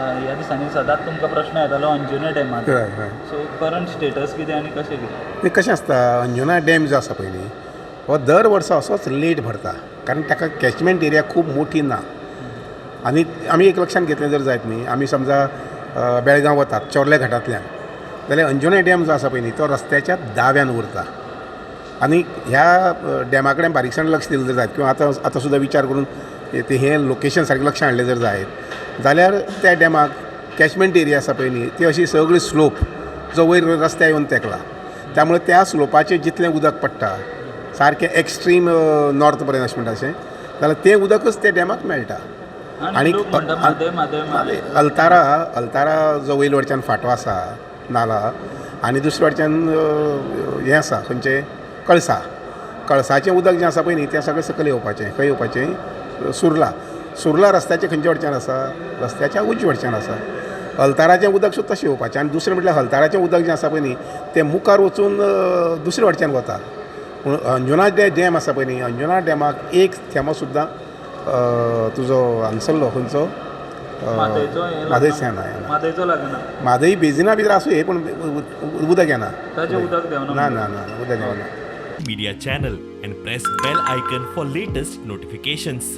आसा. ह्या दिसांनी सदांच तुमकां प्रश्न येतालो अंजुना डॅमाचो. हय हय. सो करंट स्टेटस कितें आनी कशें कितें? तें कशें आसता, अंजुना डॅम जो आसा पळय न्ही, हो दर वर्सा असोच लेट भरता, कारण ताका कॅचमेंट एरिया खूब मोठी ना. आनी आमी एक लक्षांत घेतलें जर जायत न्ही, आमी समजा बेळगांव वतात चोर्ले घाटांतल्यान जाल्यार अंजुना डॅम जो आसा पळय न्ही, तो रस्त्याच्या दाव्यान उरता. आनी ह्या डॅमा कडेन बारीकसाणेन लक्ष दिलें जर जायत किंवा आतां आतां सुद्दां विचार करून ते हें लोकेशन सारकें लक्षांत हाडलें जर जायत जाल्यार त्या डॅमाक कॅचमेंट एरिया आसा पळय न्ही, ती अशी सगळी स्लोप जो वयर रस्त्या येवन तेंकला. त्यामुळे त्या स्लोपाचेर जितलें उदक पडटा सारकें एक्स्ट्रीम नॉर्थ पर्यंत अशें म्हणटा अशें जाल्यार तें उदकच त्या डॅमाक मेळटा. आनी लोक म्हणटा म्हादय, म्हादय, म्हादय. अल्तारा, अल्तारा जो वयले वटच्यान फांटो आसा नाला आनी दुसरे वटच्यान हें आसा खंयचें कळसा, कळसाचें उदक जें आसा पळय न्ही, तें सगळें सकयल येवपाचें. खंय येवपाचें? सुर्ला. सुर्ला रस्त्याचे खंयच्या वटच्यान आसा? रस्त्याच्या उजव्या वटच्यान आसा. हलताराचें उदक सुद्दां तशें येवपाचें. आनी दुसरें म्हटल्यार हलताराचें उदक जें आसा पळय न्ही, तें मुखार वचून दुसरे वटच्यान वता. पूण अंजुना जे डॅम आसा पळय न्ही, अंजुना डॅमाक एक थेंबो सुद्दां तुजो हांगसरलो खंयचो म्हादयचो हें म्हादयच येना, येना. म्हादयचो लागना. म्हादय बेजिना भितर आसूं ये, पूण उदक येना. ताचें उदक देंवना. ना ना ना, उदक देंवना. Media channel and press bell icon for latest notifications.